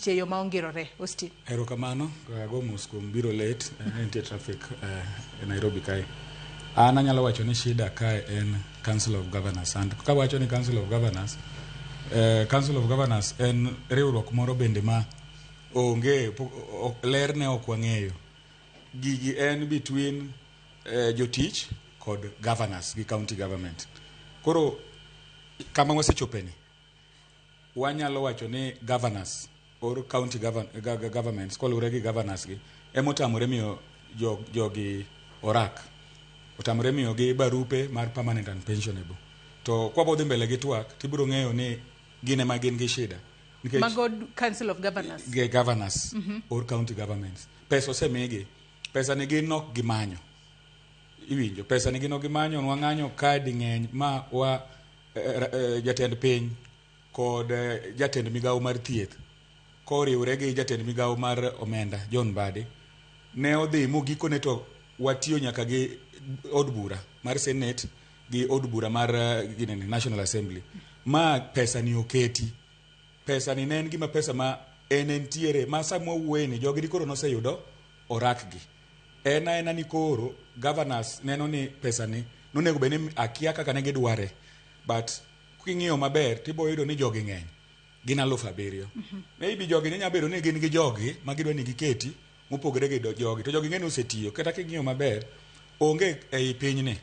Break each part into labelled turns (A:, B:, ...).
A: E yo ma ongirore, Austin.
B: Erokamano, ago mos kuom biro late, ne nitie traffic e Nairobi kae. An anyalo wacho ni shida kae en Council of Governors. And kawacho ni Council of Governors, Council of Governors en riwruok moro bende ma onge ler ne ok wang'eyo. Gigi en between jotich kod governors gi county government. Koro kama wasechopeni, wanyalo wacho ni governors or county governments koluwore gi governors gi emotamore miyo jogi orak, otamore miyogi barupe mar permanent and pensionable. To kwabodhi mbele gi twak, tibiro ng'eyo ni gin ema gin gi shida.
A: Nikech Mago Council of Governors.
B: Gi governors or county governments. Pesa osemigi. Pesa ni gin ok gimanyo. Iwinjo, pesa ni gin ok gimanyo, nwang'anyo ka ding'eny ma wa jatend piny kod jatend migawo mar thieth koriwre gi jatend migawo mar omenda John Mbadi ne odhi mogikone to watiyo nyaka gi od bura mar Senate gi od bura mar ginene, National Assembly ma pesa ni oketi. Pesa ni ne en gima pesa ma en entiere ma sama wawuoye ni jogi koro noseyudo orak gi. En aena ni koro governors neno ni pesa ni nonego bed ni akia kaka ne gidware, but king'iyo maber tibo yudo ni jogi ng'eny, gin 7,000. Maybe jogi ne nyalo bedo ni gin gi jogi ma gidwa ni giketi mopogore gi jogi, to jogi ng'e ni osetiyo. Kata king'iyo maber, onge ei pinyni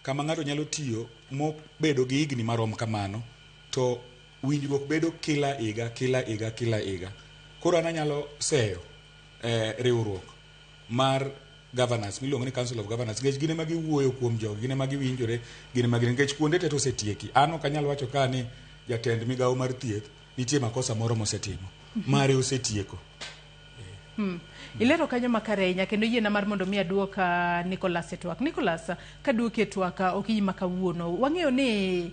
B: kama ng'ato nyalo tiyo mobedo gi higni marom kamano to winjruok bedo kila higa, kila higa, kila higa. Koro an anyalo seyo riwruok mar governors miluongo ni Council of Governors, nikech gin ema giwuoyo kuom jogi, gin ema giwinjore, gin ema gin, nikech kuonde te to osetieki. An ok anyal wacho ka ni jatend migawo mar thieth nitie makosa moro mosetimo, mare osetieko.
A: Ilero kanyo makare ahinya kendo yiena mar mondo mi aduok Nicholas e twak. Nicholas, kaduoki e twak okinyi ma kawuono, wang'eyo ni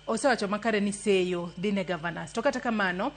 A: osewacho makare ni seyo dhi ne governors. To kata kamano,